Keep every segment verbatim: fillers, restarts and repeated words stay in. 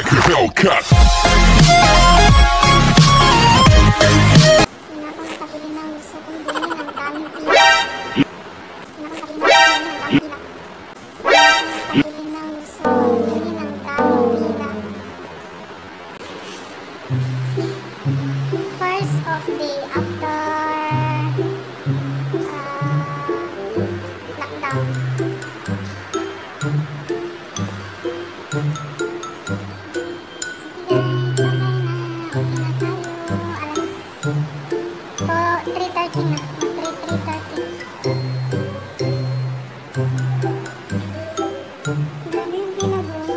Hellcat. First off day after, ah, lockdown. Sige guys, bye-bye na. Okay na tayo. Alas to, three thirty na. Mag three, three thirty. Grabe yung ginagawa.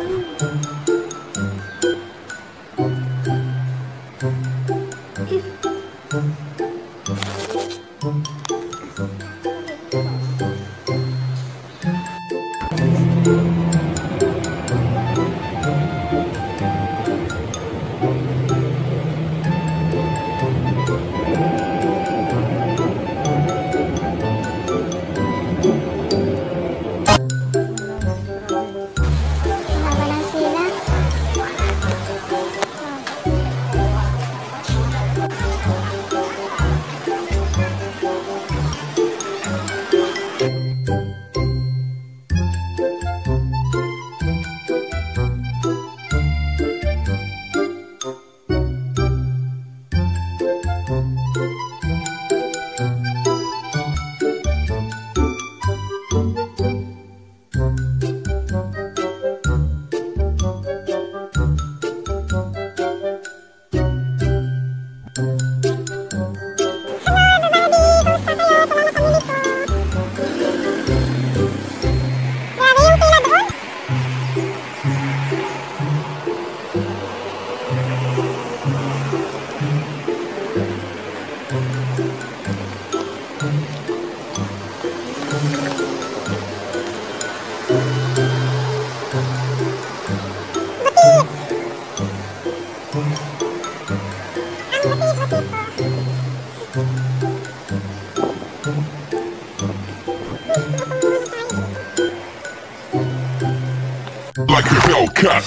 Haba ng pila. Hello everybody! Kumusta kayo? Ito na kami dito. Grabe yung pila doon. Like a Hellcat.